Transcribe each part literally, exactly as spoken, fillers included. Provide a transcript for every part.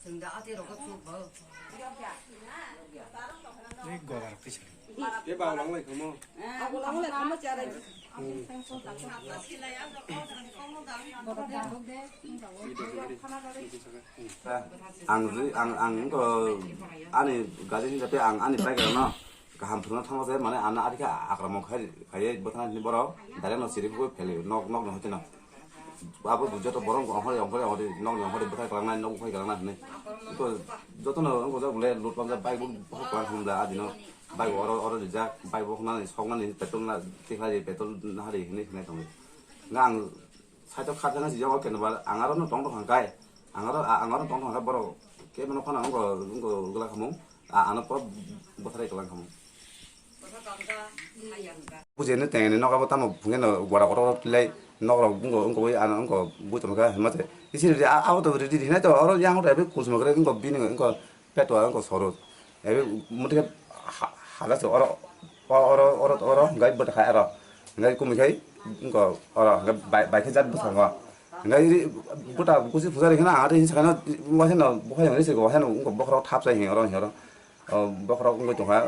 Ni gobar kisa. Ke ba lang lai kamo. Ang jwi, ang, ang wngkha ani gari ni jate ang ani bike rokno kaham phwrwngna thangma se, mane ano ari khe akromon khai, khaiwi bwthana hwnwi borok direct no siri phugwi pheli nok, nok no hotino. Abo bo joto borok ongkhorwi, ongkhorwi, ongkhorwi, nok ni ongkhorwi bwthai kwlangnai, nok bukhai kwlangnai hwnwi. Iko jotono wngkha jak bole load pamjak, bike bo bokhok kwlang hwnwi bwla adino bike oro, oro rijak, bike bo hwnani soknani petrol na tikhlai, petrol nahari hwnwi hwnwi tongo. Nga ang side o kha thangna sijak o keno ba ang aro no tong tong hangkai, ang aro, ang aro tong tong hangkai borok kebo no phano wngkha, wngkha gwla khamung, ano pura bwthai kwlang khamung. Bujeni tengni nok abo tamo phunge no gora kotor kotor tilai nok rok bungo wngkha ui ano wngkha bui tongkha hwnma se. Isi ridi a-, abo to ridi hinai to oro yang hoto ebe kusuma kre wngkha bini wngkha petwa wngkha sorot. Ebe muti khe ha-, hala se oro, o-, oro, oro, oro hwnkhe bwtha khai aro. Hwnkhe kumui khai wngkha oro hwnkhe bai, bai khe jat bwskango. Hwnkhe iri bwtha kusi pujari kheno ang aro hinsa kheno waisa no bukhai hwnwi se waisa no wngkha bokhorok thap chai hwnwi oro hwnwi oro. O, bokhorok wngwi tongkha,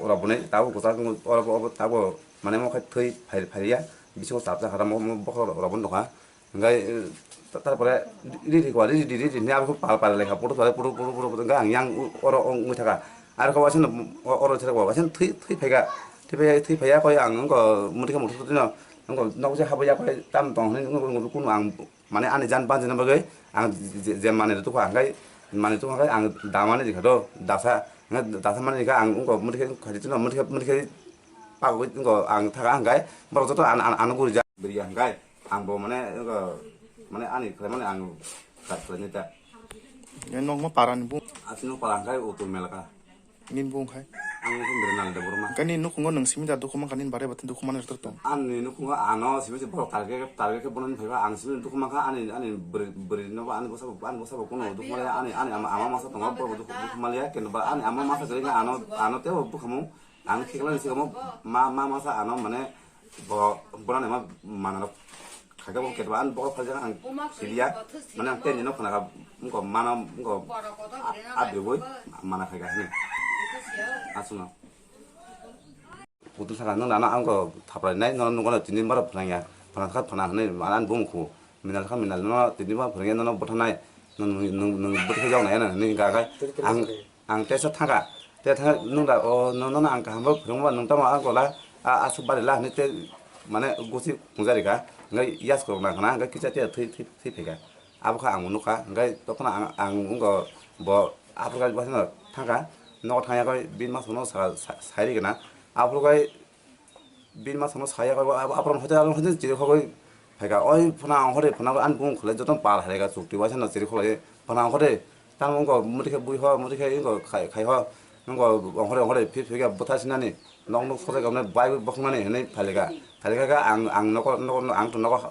o, rok bwnai tabuk kwchak wngwi, oro, oro, tabuk, mane, omo khe thwi phai, phaiya, bisingo chapsa kha, mo, mo, bokhorok rok bwnai tongkha. Hwnkhe, e, ta-, tarpore, ri, ri, kwa, ri, ri, ri, ri, hwnwi abo khe pal, pal, lekha, photo, photo, photo, photo, hwnkhe ang yang, o, oro, o, wngwi thaka. Aro khe waisa no, o, oro, thwi, thwi phaikha, thwi phaiya, thwi phaiya khe ang wngkha, muti khe muthuphuti no, wngkha, nok je habwi ya khe tam tong hwnwi, wngkha, wngkha, kunu ang, mane ani jan banchina bagwi ang je, je manwi rw tukha, hwnkhe manwi tukha, hwnkhe ang da manwi rikha do, dasa, hwnkhe dasa manwi rikha, ang wngkha muti khe khaidi chwngno muti khe, muti khe pagwi wngkha ang thaka, hwnkhe borok joto ano, ano, ano guri jak bwrwi ya, hwnkhe ang bo mane wngkha, mane ani khlaimani ang khat khlainai ta. Nokma parani bung. Asino para hwnkhe Uttor Melaka. Nini bung khai? Ang nini bung Birenal Debbarma. Kani nukhungo nwng simi da dukhu mankha nini bare bwtwi dukhu manwi rwtwk tong? Ani nukhungo ano simi se borok target, target khe bono phaiba ang simi dukhu mankha ani, ani bwrwi, bwrwi no ani bwsa bo, ani bwsa bo kuno dukhu maliya ani, ani ama, ama masa tongo borok dukhu, dukhu maliya kintu ba ani ama masa kwrwi khe ano, ano teibo bwkhamung ang khiklani sikamo ma, ma masa ano mane Bo, bono nima manarok khaikhe bo ketba ani bokhorok phaljak ang siliya. Mane ang tenjino khwnakha, wngkha mano, wngkha a, a beboi mana khaikha hwnwi. Aswkno. Putul saka nung nana ang ko thaprai nai, nono nung kono tini maro phwnangya, phwna kha phwna hwnwi mana ani bumung khu. Minal kha minal, nono tini maro phwrangya, nono bwthanai, nung, nung, nung bwtha jok nai hwnwi hwnwi hwnkha khe ang, Ang tesa thangkha, tei thangkha nwng da o, no, no, no, ang kaham bo phwrwngma nwng tamo ang kola, a, aswk bari la hwnwi tei, mane, gosi phungjari kha, hwnkhe yas kwrwng nang khna, hwnkhe kisa tei thwi, thwi, thwi phaikha. Abo kha ang nukha, hwnkhe tokno ang, ang wngkha bo aphuru khe thangkha, nogo thangya khe bini masa no sa, sa, sai rikha na, aphuru khe Bini masa no saya khe, abo, abo, abo hotel, abo hotel chiri khogwi phaikha. Oi phwna ongkhorwi phwna ani bumung khwlai joto pal hai kha chukti waisa no chiri khogwi phwna ongkhorwi. Tamo wngkha muti khe bui ho, muti khe wngkha khai, khai ho. Wngkha ongkhorwi, ongkhorwi phir phir khe bwtha sinani nok, nok sojai khe bai bokhnani hinwi phalikha. Phalikha khe ang, ang nogo, nogo, ang to nogo ha-,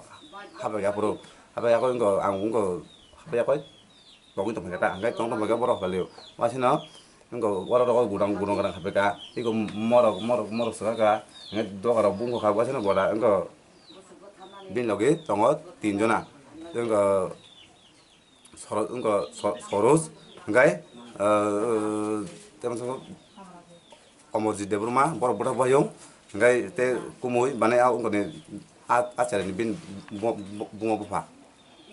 habai aphuru. Habai akhoi wngkha ang wngkha habai akhoi. Tongwi tong phaikha ta, hwnkhe tong tong phaikha borok phalio. Waisano wngkha oro rogo gudang, gudang gudang kha phaikha. Iko morok, morok, morok swkakha. Hwnkhe doga rok bungkha kha, waisano goda wngkha bini logi tongo tin jona. Wngkha Soro-, wngkha So-, Soroj, hwnkhe, ah, tei masa Omorjit Debbarma, borok bwthak boyong, hwnkhe tei kumui, mane, a, wngkha ni, a, a cheraini bini bo-, bo-, buma bupha.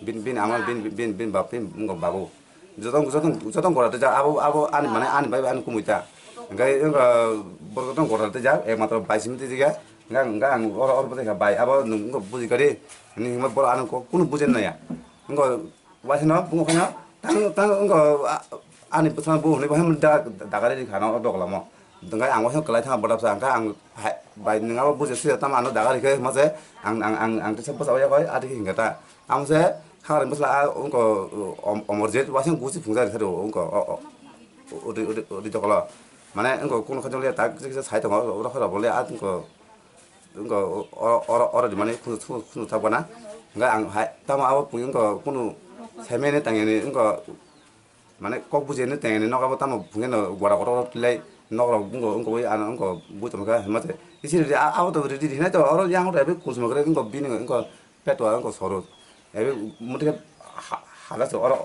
Bini, bini ama, bini, bini, bini bap, bini wngkha babu. Joto, joto, joto gora tei jak, abo, abo ani, mane, ani bai, ani kumui ta. Hwnkhe wngkha borok joto gora tei jak, ekmatro bai simi tei jak ya. Hwnkhe ang, hwnkhe ang oro, oro bwthai kha bai, abo nwng wngkha buji kha di, hinwi hwnba borok ano kok kunu bujina naiya. Wngkha Waisano bungo kheno tang, tang wngkha, a, ani bwsano bo hwnwi bo hem da, dagari rikha no o doglamo. Hwnkhe ang waisano kwlai thangma bodapsa, hwnkhe ang hai, bai nwng abo buji suya tamo ano dagari khe hwnma se ang, ang, ang, ang teisa bwsa yak bai adi khe hwnkhe ta. Amo se khangari bwsla a wngkha, om-, Omorjit waisano gusi phungjari khe o wngkha o, o, o, udi, udi, udi dokolo. Mane wngkha kuno khe joliya tak kisa kisa sai tongo, oro khe rw bo le a wngkha. Wngkha o, o, oro, oro di mani khunu, khunu, khunu thak bana. Hwnkhe ang hai, tamo abo pungwi wngkha kunu semeni tangeni wngkha, mane kok bujiyani tangeni nok abo tamo pungwi no gora kotor kotor tilai nok rok wngkha, wngkha ui ano wngkha bui tongkha hwnma se. Isi ridi a, abo to ridi hinai to oro yang oro ebe kusuma kwrwi wngkha bini wngkha petwa wngkha Soroj. Ebe muti khe ha, hala se oro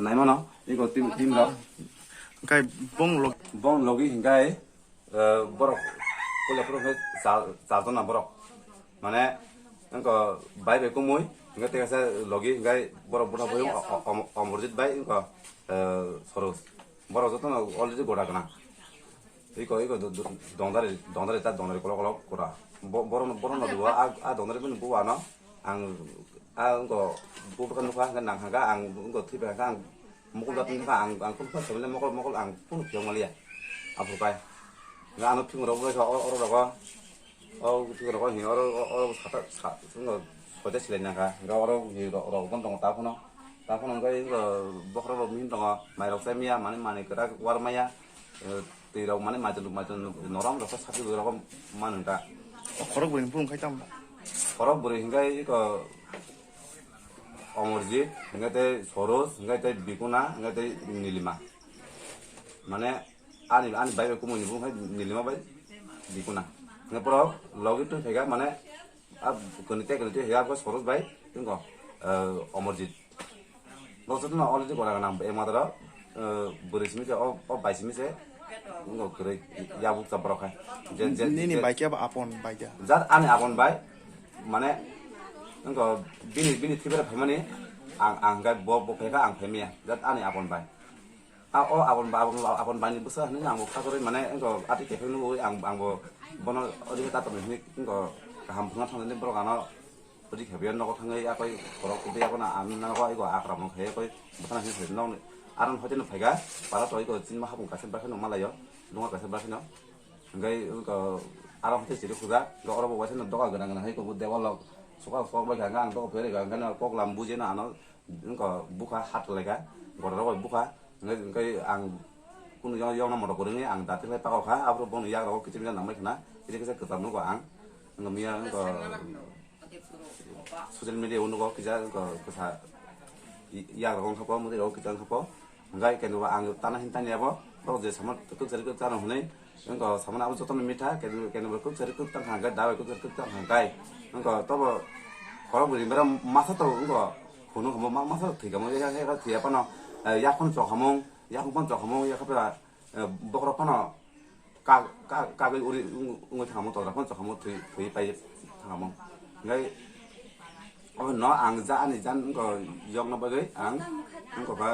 naimano, iko team, team rok. Hingke bong log- Bong logi hingke, eh, borok puila phuru hingke char, char jona borok. Mane, wngkha bai bai kumui, hingke tei kaisa logi hingke borok bwtha bui o-, o-, Omorjit bai wngkha, eh, Soroj. Borok jotono already goda gwnang. Iko, iko do-, do-, dongdari, dongdari ta dongdari kolok kolok kura. Bo-, borokno, borokno duo, a, a dongdari bini buwa no, ang, a, wngko, buphang kha nukha, hwnkhe nang kha, ang wngko thwi bai kha, ang mokol dat wngkha, ang, ang kunu family mokol, mokol ang kunu phiyok maliya. Aphuru kai. Nga ano phiyok rok bai kha, o, oro rogo, o phiyok rogo hi, oro, o, oro sata, sa-, wngko soita silai nang kha, nga oro hi ro-, rok bon tongo ta phano, ta phano wngkha wngko bokhorok rok mihim tongo, mai rok chai maya, mani, mani kwrak war maya. Eh, twi rok mane maichwlwk maichwlwk norom rok khe sakhi rok manu ta. O khorok bwrwi ni bumung khai tamo? Khorok bwrwi hingkhe iko Omorjit, hingkhe tei Soroj, hingkhe tei Bikuna, hingkhe tei Nilima. Mane ani, ani bai bai kumui ni bumung khai Nilima bai Bikuna. Hingkhe borok logi twi phaikha mane a kwrwi tei kwrwi twi hingkhe abo Soroj bai wngkha, eh, Omorjit. Bo jotono already gora gana e madara, eh, bwrwi simi se, o, o bai simi se, wngkha kwrwi, yabuk cha borok hai. Je, je, Nini je, bai khe abo apon bai da? Jat ani apon bai, mane, wngkha bini, bini thibere phaimani, ang, ang hingkha bo, bo phaikha, ang phaimaya, jat ani apon bai. A, o apon ba, apon, apon bai ni bwsa hinwi ang bo kha kwrwi, mane, wngkha ati kepheng nugwi ang, ang bo bono odi khe tato hinwi, wngkha kaham phunga thangni borok ano Odi khe biya nogo thangwi akoi borok kubui abono ang nogo ego akra mung khe akoi bwthana khe nokni aron hoite no phaikha para to ego chinma hapung kaisa bwkha no malaio dungo kaisa bwkha no hwnkhe ego aron hoite chiri khujak hwnkhe oro bo waisa no doga gwnang gwnang hai kubu debol rok sokha sok bai kha hwnkhe ang doga phere kha hwnkhe no koklam bujino ano wngkha bukha hat lai kha goda rok bai bukha hwnkhe hwnkhe ang kunu yong yong no moto kwrwngwi ang dati lai pakao kha aphuru bono yak rogo kichim jak nang bai khna kisa kisa kwcham nugo ang wngkha miya wngkha. Social media o nugo kisa, kisa yak rok wngkha po, mwtwi rok kisa wngkha po. Hwnkhe kebo ang tana hin tani abo, borok je sama kwk sari kwk chano hwnwi, wngkha samani abo jotono mitha, kebo, kebo kwk sari kwk tang kha hwnkhe, dabai kwk sari kwk tang kha hwnkhe, wngkha tobo khorok bwrwi bera masa to wngkha, hwnwi khamung ma-, masa to thwi khamung, ya, ya, ya, thwi ya phano, eh, yakhon chok khamung, yakhon phano chok khamung, yakha pura, eh, bokhorok phano, Ka-, ka-, kagwi uri wng-, wngwi thangamo todra phano chokhamung thwi, thwi pai thangamo. Hwnkhe obo no ang ja ani jan wngkha yokna bagwi ang wngkha ba,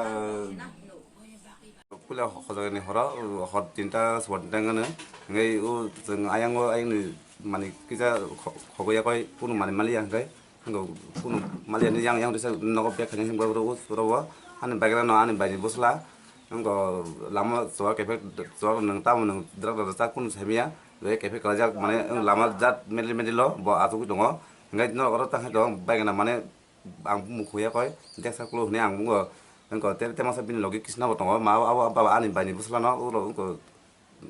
puila hojagani horo, hor tinta, sor tinta wngkha no. Hwnkhe o chwng ayang o ayang ni manwi kisa kho-, khogwi yakoi kunu manwi maliya hwnkhe. Wngkha kunu maliya ni yang yang risa nogo bag khaini himba bro us bro o ani bagera no ani bai ni bwsla wngkha lama chuwak kepek chuwak nwng tamo nwng drak drak chak kunu saimaya bai kepek kalajak mane lama jat medli medli lo bo achugwi tongo hwnkhe norok oro tang hai tongo bai gana mane ang bumung khuya koi deksa kulo hwnwi ang bungo wngkha tere temasa bini logi kisna bo tongo ma abo abo ani bai ni bwsla no uro wngkha.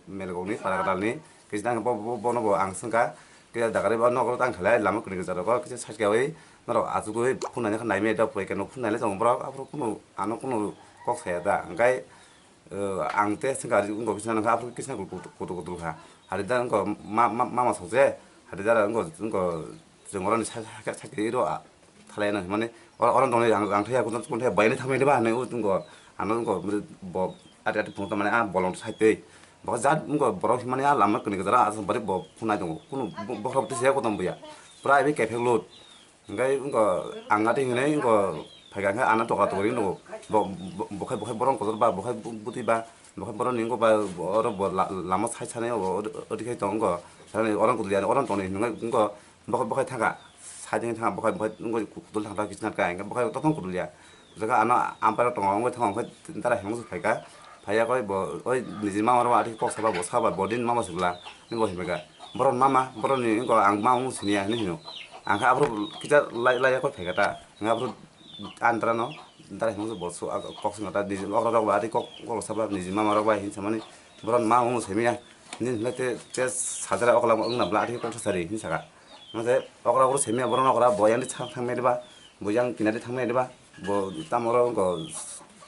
Melgokni para kwtalni kisa bo, bo, bono bo ang swngkha kisa dagari bo nokro tang khalai lama kwrwi kwcharo kisa sakyawi norok achugwi phunani kha naimaya dok pai khe nuk phunai le tongo borok aphuru kunu ano kunu kok saya da hwnkhe ang te swngkha wngkha kisa nangkha aphuru kisa kutu kutu kha hari da wngkha ma ma mama sokje hari da wngkha wngkha chwng oroni sakya sakya iro. Thalai no himani oro oro tongni ang ang thaya kutung kutung thaya bayani thamani ba hanai o tungko ano tungko bo ati ati phunukta mani a bolong sai tei bo jat wngko borok himani a lama kwnwi kwcharo aswk bari bo phunai tongo kunu bokhorok twi saya kotom buya pura ebe kephek lut hwnkhe wngko ang ati hinwi wngko phaikha hwnkhe ano tokla tokri wngkho bo bo bokhai bokhai borok kotor ba bokhai bwtwi ba bokhai borok ni wngkho ba oro bo lama sai sanai obo oti khai tongo wngkho oro tongni hinwi wngkho. Bokhai bokhai thangkha, side wngwi thangkha, bokhai bokhai wngwi kutul thangkha, kisa nangkha, hwnkhe bokhai tongthok kutul ya. Jaga ano umpire rok tongo, wngwi thango, hwnkhe dara himung se phaikha, phaiya koi bo oi niji mama rok ati kok saba bo saba bo din mama se bwla, hwnwi bo himkha. Borok mama, borok ni wngkha ang mama mung siniya hinwi hino. Ang khe aphuru kisa lai lai ya koi phaikha ta, hwnkhe aphuru Antrano dara himung bo su kok sing ta niji okra rok ba ati kok kok sabla niji mama rok ba hin samani boron ma mo semiya nin le te te sajara okla wngna bla ati kok sari hin saka. Mate okra okra semiya boron okra bo yang di thang thang me ba bo yang kinadi thang me ba bo tamoro ko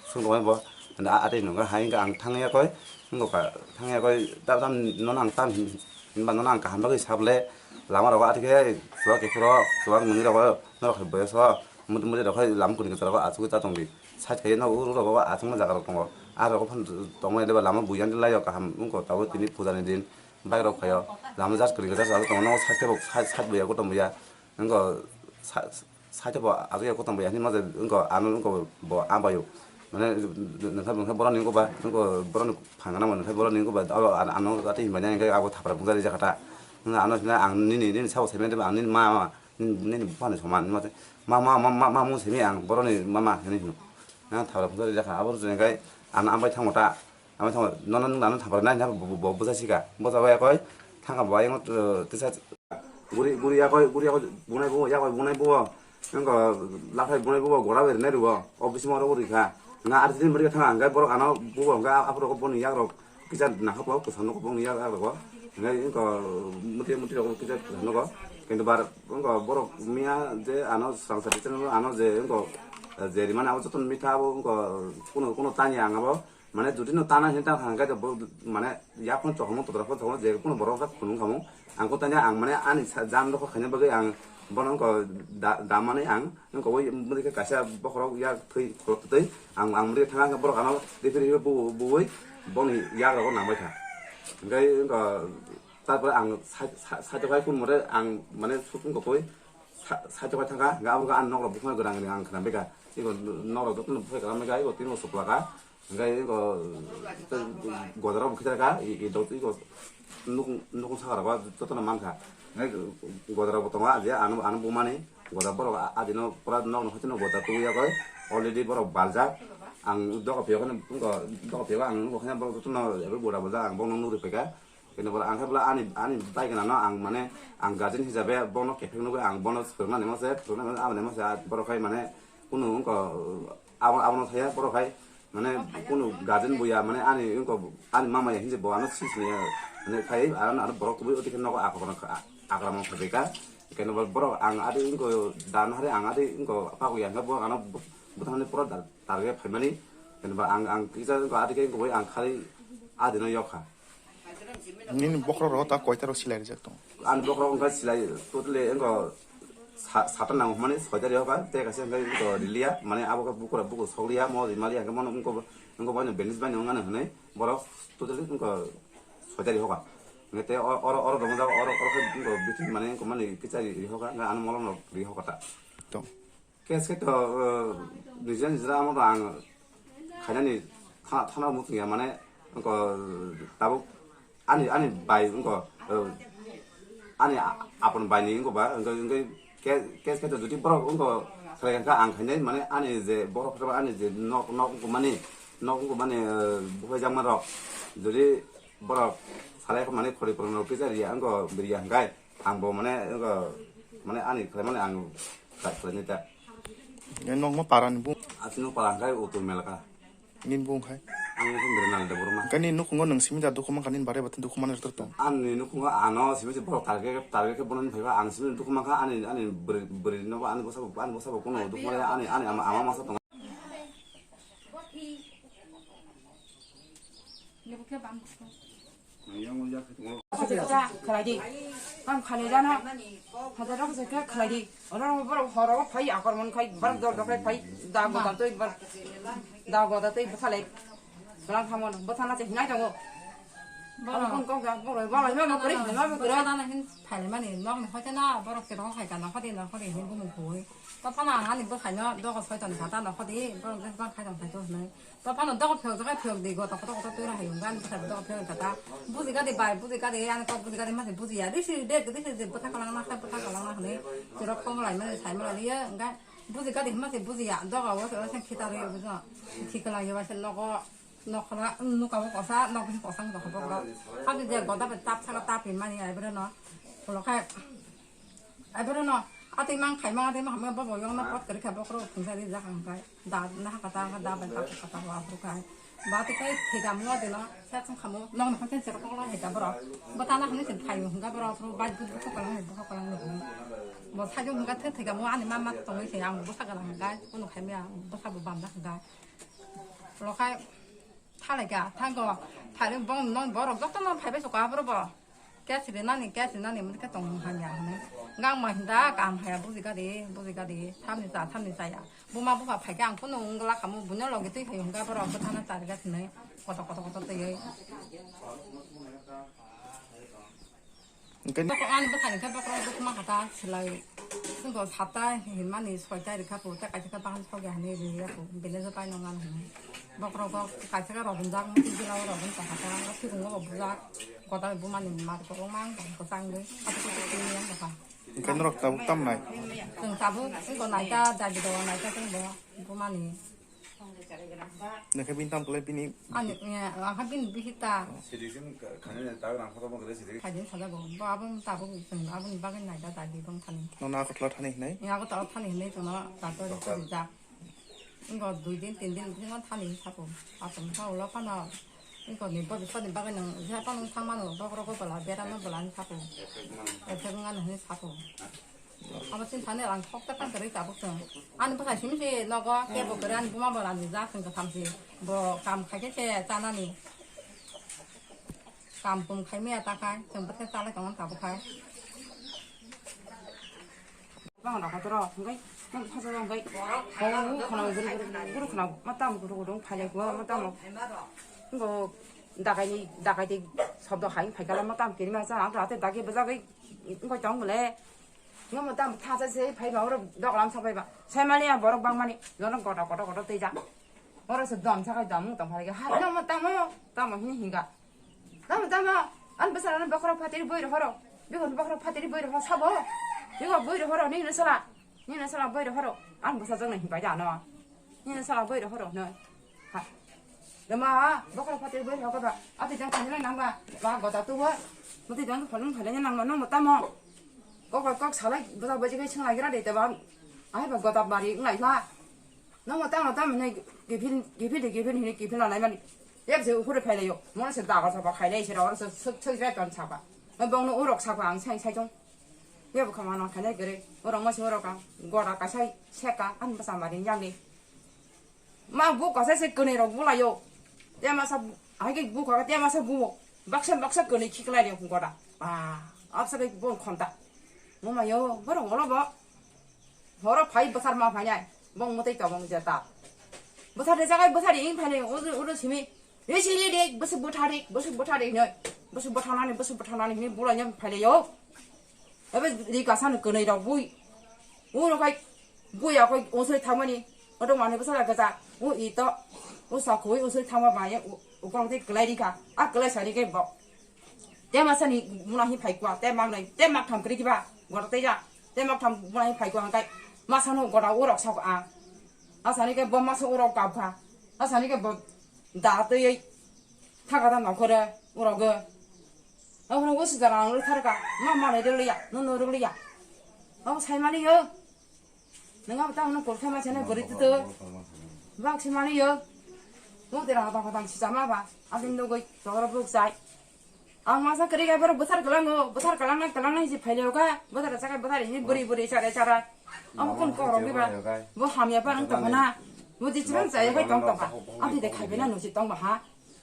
sung ko bo ati nungka hai ang thang ya koi ngo ka thang ya koi ta tam non ang tam hin ba non ang kaham bagwi sable lama rok ati ke suwa ke kro suwa nungi rok norok hai boyoso muti muti rok hai lam kuni kwcharo asugwi ta tongdi. Side khe no uro rogo aswkma jaga rok tongo. Ah rogo phan tongmani leba lama buyan lai kaham wngkha tabuk tini puja ni din bike rok phaio lama jas kri kwchar tongo no side khe bo side buya kotom buya wngkha side bo aswk ya kotom buya hinwi ma wngkha ano wngkha bo ambaio mane nokha nokha borok ni wngkha ba wngkha borok ni phang gana nokha borok ni wngkha ba ano gati hinmani hwnkhe abo thapra bungsa rijak kha ta ano hinwi ang nini nini sabo saiman ang nini ma ma nini buphani soman ma ma ma ma ma mung simi ang boroni mama hinwi hino. Ang thapra phunsa rijak kha abo wngkha ang ambai thango ta ambai thango nono nang nang thapra nai bo bwsa sika bwsa bai koi thangka bo ayang tisa guri guri yakoi guri yakoi bunai bo yakoi bunai bo wngkha lakhai bunai bo gora bai rinai rwo o bising oro rikha nga arjini mari thang ang borok ano bo wngkha aphuru boni yak rok kisa nahap kok kwsa nokbo wngya yak rok hinwi wngkha muti muti rok kisa kwsa nokgo kintu bar wngkha borok miya je ano swrang sa teacher ano je wngkha je rimani abo joto mitha abo wngkha kuno kuno tanya ang abo mane jodi no tana hinwi tang kha hwnkhe mane yak phano chokmung totra phano chokmung je kuno borok rok khunung khamung ang ko tanya ang mane ani jam rok khaina bagwi ang bono wngkha damani ang wngkha oi mudi khe kaisa bokhorok yak thwi khulok twtwi ang ang mudi thanga khe borok ano referee bo bui boni yak rogo nangbai kha hwnkhe wngkha tarpore ang side o hai kun more ang mane sukung kotoi side o hai thangkha hwnkhe abo ang nok rok bukhuma gwnang ang khna bikha iko nok rok jotono bukhai kwlangmikha iko tini bo suklaka. Hingke iko godarok bo khitar kha, i, i dot iko nukung, nukung saka rogo jotono mankha. Hingke godarok bo tongo, aje ano, ano bumani, godar borok a, adino pura nok no hachino godar tubu yagoi, already borok baljak. Ang doga phiyok no, doga phiyok ang nukha borok jotono ebo gora baljak, ang bokno nugri paikha. Kene boro ang khe bwla ani, ani bai gwnano ang mane ang guardian hisabe bono kephek nugwi ang bono swrwngna nemo se, swrwngna nemo se, aboni mo se borok khai mane kunu wngkha abo, abono thaya borok khai mane kunu guardian buya mane ani wngkha ani mama ya hinse bo ano sisini mane khai ano, ano borok kubui oti khe nogo akokno akramon khajaika. Kene borok ang adi wngkha dan hari ang adi wngkha pakuya hwnkhe bo ano bwthangni pura target phaimani. Kene ba ang, ang kisa wngkha adi khe wngkha ang khai adino yokha. Nini bokhorok rok ta koita rok silai rijak tongo? Ani bokhorok wngkha silai totally wngkha sa-, sata nang hwnmani soita rihokha, tei kaisa wngkha wngkha riliya, mane abo khe bukura bukur sokliya, mo rimaliya hwnkhe mono wngkha, wngkha boino bandage baino wngmani hwnwi borok totally wngkha soita rihokha. Hwnkhe tei o-, oro, oro rwmajak, oro, oro khe wngkha bithi mane wngkha mani kicha rihokha, hwnkhe ano molom rok rihokha ta. Tong. Case khe to, uh, nijera nijera amo to ang khainani tha-, thana muchung ya mane, wngkha tabuk ani, ani bai wngkha, uh, ani a-, apon bai ni wngkha ba, wngkha, wngkha case, case khe to jodi borok wngkha khlai kha ang khainai mane ani je borok khe ani je nok, nok wngkha mani, nok wngkha mani, uh, buphai jakma rok jodi borok salai kha mani khori porong rok kisa riya wngkha riya hwnkhe ang bo mane wngkha mane ani khlai mani ang. Nokno parani bung. Asino para hwnkhe Uttor Melaka. Nini bung khai? Ang bung Birenal Debbarma. Kani nukhungo nwng simi da dukhu mankha nini bare bwtwi dukhu manwi rwtwk tong? Ani nukhungo ano simi se borok target, target khe bono phaiba ang simi dukhu mankha ani, ani bwrwi, bwrwi nogo ani bwsabo, ani bwsabo kuno dukhu manya ani, ani ama, ama masa tongo. Khlai di. Ang khlai jana. Hajar rok se khlai di. Oro borok horo phai akormon khai borok dol dol khai phai da goda tei borok da goda tei bwsalai. Borok hamon bwsana se hinai tongo. Borok kon kok jak borok borok ma ma kori ma ma kori. Dana hin phai mani nok ni hoite na borok se rok khai kana khodi na khodi hin gumu koi. To phana ani bwkhai no dogo soitan kha ta no khodi borok bwsana khai tong khai to hinai. To phano dogo phiyok jaga phiyok di go to koto koto twi rok hayung gani bwsai dogo phiyok kata. Buji gadi bai buji gadi ani kok buji gadi mase buji ya risi de risi de bwtha kalang na khai bwtha kalang na hwnwi chwrok kong lai mani sai mani ya engga buji gadi mase buji ya dogo o se khita rwi bujo. Thik lai ya se nogo nokra nuka bo kosa nok bisi kosa nokha bokro. Hadi je goda be tap saka tap mani ai bwreno. Ulo khai ai bwreno. Tei mang khai ma, tei ma hamya bo bo yong na pot kari kha bokhro phung sa ri jak ang khai. Da na ha kata, da bai kata, kata wa phru khai. Ba tei kai thega mo de no, sa chung khamo, nong nong ten cherok kok la hega boro. Bo ta na hne sen khai hung ga boro, phru ba bu bu kok la hne, bu kok la hne. Bo sa jong hung ga the thega mo, ani ma ma tong se ang bo sa ga la hung ga, kono khai me ang bo sa bo bam da hung ga. Lo khai, Thalaika, thango, thari bong nong borok joto no phaibai suka borok bo. Kya siri nani, kya siri nani, mani ka tong hanya hini. Gang ma hinda, kam haya, buji gadi, buji gadi, thamni cha, thamni cha ya. Buma bufa phaika ang kunu ungla kamu, bunya logi twi phai hungga borok, bwthana chari ga sini. Koto, koto, koto twi. Hingke Bokro ani bwsani khe bokhorok dukma hata silai. Swngo satta hinmani soita rikha po, tei kaisa khe bahan sogya hinwi riya po, belai no paino ngan hinwi. Bokhorogo kaisa khe rogunjak, muti jila o rogun ta hata, o sikungo bo bujak, koda bumani mar kwbangma ang kwchangwi, ati kwchak twi yang kha. Hingke norok tabuk tamnai? Chwng tabuk, swngo naita, dabi do naita chwngbo, bumani. Nokhe bini tam kwlai bini Ani, eh, aha bini bihita. Sidi sim khani ta rang photo mo gele sidi. Khaidi sajago. Bo abo tabuk chwng aboni bagwi naida dagi bong thani. Nono Agartala thani hinai? Ni Agartala thani hinai chwngno doctor rijak. Ingo dui din, tin din bini thani sapo. Atom sa ulo phano. Ingo ni bodi sodi bagwi nang je phano thangmano bokhorogo bwla berano bwla ni sapo. Effect ngan hinwi sapo. Abo chini thani rang thok ta tang kwrwi tabuk chwng. Ani bwsai simi se nogo kebo kwrwi ani buma bo rani ja chwng kwtham se. Bo kam khai khe se chanani. Kam pum khai maya ta khai chwng bwkhe chalai tongmani tabuk khai. Bang rok kotoro hwnkhe nang phajo hwnkhe. Bo khana guru guru khana ma tam guru guru phai lai ma tam. Ngo dagai ni dagai de sobdo hai phai kala ma tam kiri ma cha ang rate dagi bwjagwi ngoi tong le. Ngo mo tamo tha sa se phai ba oro dok lam sa phai ba. Sai mani a borok bang mani jono koto koto koto tei ja. Oro se dom sa kai dom tong phai ga. Hai no mo tamo tamo hini hinga. Tamo tamo an bwsara no bokhorok phatiri boi rohoro. Bikon bokhorok phatiri boi rohoro sabo. Bikon boi rohoro ni no sala. Ni no sala boi rohoro. An bwsa jong no hin pai ja no. Ni no sala boi rohoro no. Ha. Dama, bokhorok phatiri boi rohoro ba. Ati jang thani nang ba. Ba gota tu ba. Muti jang phone phone nang ma no mo tamo. Kok kok salai bwsa bwsa kai sing lai gra de te ba. Ai ba gota bari ngai la. Nongo tamo tamo hinwi kiphil, kiphil de kiphil hinwi kiphil lanai mani. Yak se ukhure phailaio. Mono se dagar saba khailai se oro se suk suk se ton saba. Bongno urok saba ang sai sai tong. Yabo khama nang khailai gere. Urok masi urok ang. Gora kasai seka an basa mari yangni. Ma bu kasai se kwnwi rok bulaio. Te masa hai ke bu kha te masa bu. Baksa baksa kwnwi khiklai rok gora. Ah, absa ke bon khonta. Mo mayo borok ngolo bo. Horo phai bwsar ma phainai, bong mwtai tongmung jeta. Bwsar de jagai bwsar ing phainai, udu, udu simi. Resi ri de, bwswk bwtha de, bwswk bwtha de hinoi. Bwswk bwtha nani, bwswk bwtha nani hinoi bulai nang phainai yo. Ebe ri kasa no kwnwi rok bui. Uro khai bui ya khai unsuri thangmani. Odo mani bwsar gajak. U ito. U sakhui unsuri thangma ba ye. U, u kong tei kwlai ri kha. A kwlai sari khe bo. Te masa ni muna hi phai kwa, te mak nai, te mak tham kri kiba, gora te ja, te mak tham muna hi phai kwa kai, masa no gora urok sa a, asani ke bo masa urok kap kha, asani ke bo da te yai, thaga da nokore, urok ge, abo no usi jara ang thar ka, ma ma nai riliya, no no riliya, abo sai mani yo. Nang abo tamo nang kolkha ma chana gori tutu. Bak si mani yo. Mo tera hata hata si chama ba. Abin do goi tora buk sai. Ang masa kari ga bar bwsar kalango, bwsar kalang nang kalang nang si phaile oka. Bwsar chaka bwsar hi buri buri chara chara. Amo kon korok ni ba. Bo hamya pa nang tong na. Bo di chang chaya bai tong tong ka. Ati de khai bena no si tong ba ha.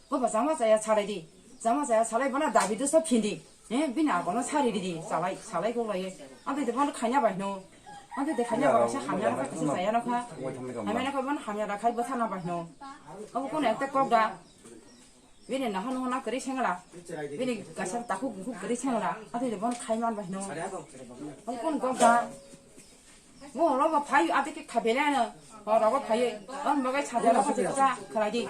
Bo ba chama chaya chara di. Chama chaya salai bana dabi do so phindi. Eh, bini agono sari ridi, salai, salai kok lai. Ante de bono khanya bai no. Ante de khanya bai sa hamya rakha kisa saya no kha. Hamya no kha bono hamya rakha bo sana bai no. Abo kono ekta kok da. Bini naha no na kari sengla. Bini kasar takhuk bukhuk kari sengla. Ante de bono khai man bai no. Abo kono kok da. Mo ro ba phai ate ke khabele no. Ho ro ba phai. On bagai chada ro ba khalai di.